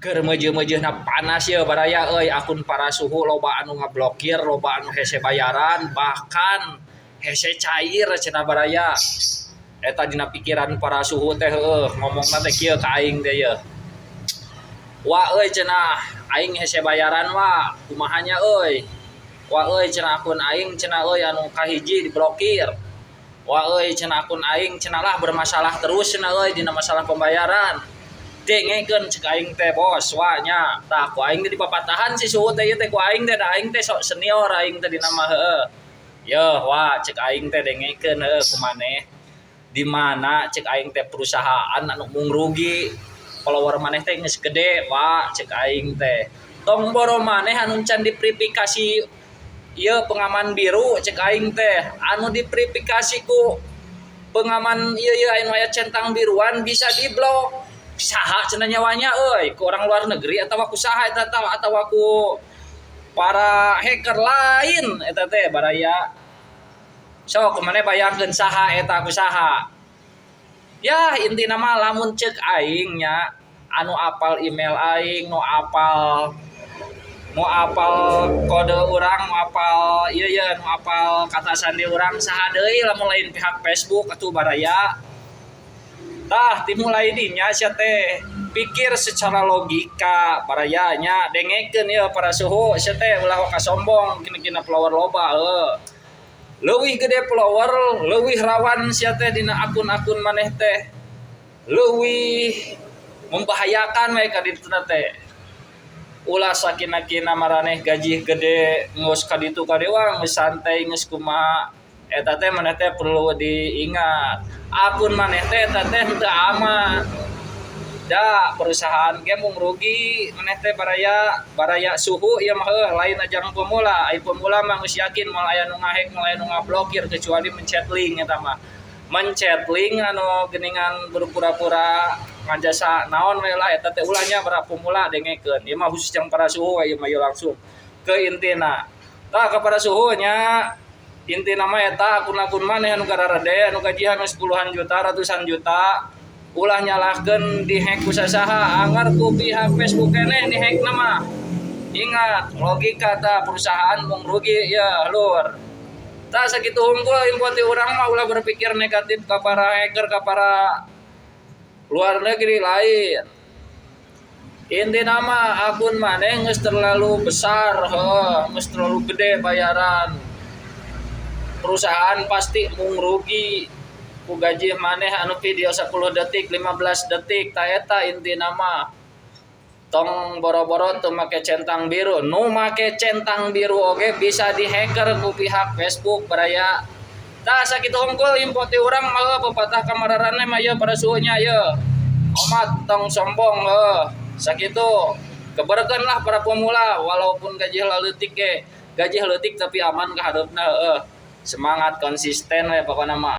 Keur meujeuh-meujeuhna panas ye, baraya euy, akun para suhu loba anu ngablokir, loba anu hese bayaran, bahkan hese cair cenah, baraya. Eta dina pikiran para suhu teh, heueuh, ngomongna teh kieu ka aing teh ye. "Wa euy," cenah, "aing hese bayaran, wa, kumaha nya euy? Wa euy," cenah, "akun aing," cenah euy, "anu kahiji diblokir. Wa euy," cenah, "akun aing," cenah lah, "bermasalah terus," cenah euy, "dina masalah pembayaran." "Dengekeun," cek aing teh, "bos, wa nya." Tah, ku aing teh dipapatahan si suhu teh ieu teh ku aing teh, da aing teh sok senior aing teh dina mah, heueuh. "Yeuh, wa," cek aing teh, "dengekeun heueuh ku maneh. Di mana," cek aing teh, "perusahaan anu mung rugi? Follower maneh teh geus gede, wa," cek aing teh. "Tong boro maneh anu can diverifikasi ieu pengaman biru," cek aing teh, "anu diverifikasi ku pengaman ieu ieu anu aya centang biruan bisa diblok. Saha cenah nyawanya euy? Ku orang luar negeri atawa ku saha eta atawa ku para hacker lain eta teh, baraya? Sok maneh bayangkeun saha eta, ku saha." Ya, intina mah lamun cek aing nya, anu apal email aing, nu apal kode urang, nu apal ieu ye, nu apal kata sandi urang, saha deui lamun lain pihak Facebook atuh, baraya? Tah, dimulai dinya sia teh pikir secara logika, baraya nya. Dengekeun ieu, para suhu, sia teh ulah waka sombong kina-kina follower loba heueuh. Leuwih gede follower, leuwih rawan sia teh dina akun-akun maneh teh. Leuwih membahayakan we ka dituna teh. Ulah sakina-kina maraneh gaji gede geus ka ditu ka dieu geus santai, geus kumaha eta teh. Maneh teh perlu diingat, akun maneh teh eta teh henteu aman. Da perusahaan ge mung rugi maneh teh, baraya, baraya suhu ieu mah heuh, lain ajang pemula. Ai pemula mah geus yakin moal aya nu ngahack, moal aya nu ngablokir, kecuali mencet link. Eta mah mencet link anu geuningan berpura-pura ngajasa naon we lah, eta teh ulah nya. Para pemula, dengekeun, ieu mah khusus yang para suhu ieu mah, ieu langsung ke intina. Tah, ka para suhu nya, intina mah eta akun-akun maneh anu gararede, anu gajihan geus puluhan juta, ratusan juta, ulah nyalahkeun dihack ku sasaha, anggar ku pihak Facebook keneh dihack mah. Ingat logika tah, perusahaan mung rugi ya, lur. Tah, sakitu hungkul info ti urang mah. Ulah berpikir negatif ka para hacker, ka para luar negeri lain. Intina mah akun maneh geus terlalu besar heuh, geus terlalu gede bayaran, perusahaan pasti mung rugi ku gaji maneh anu video 10 detik, 15 detik. Tah, eta intina mah. Tong boro-boro teu make centang biru, nu make centang biru oge bisa dihacker ku pihak Facebook, baraya. Tah, sakitu hungkul info ti urang mah. Pepatah ka mararaneh mah ieu, para suhunya ieu, omat tong sombong heuh. Sakitu, keberkeun lah para pemula, walaupun gaji leutik ge, gaji leutik tapi aman ka hareupna heueuh. Semangat, konsisten we pokona mah.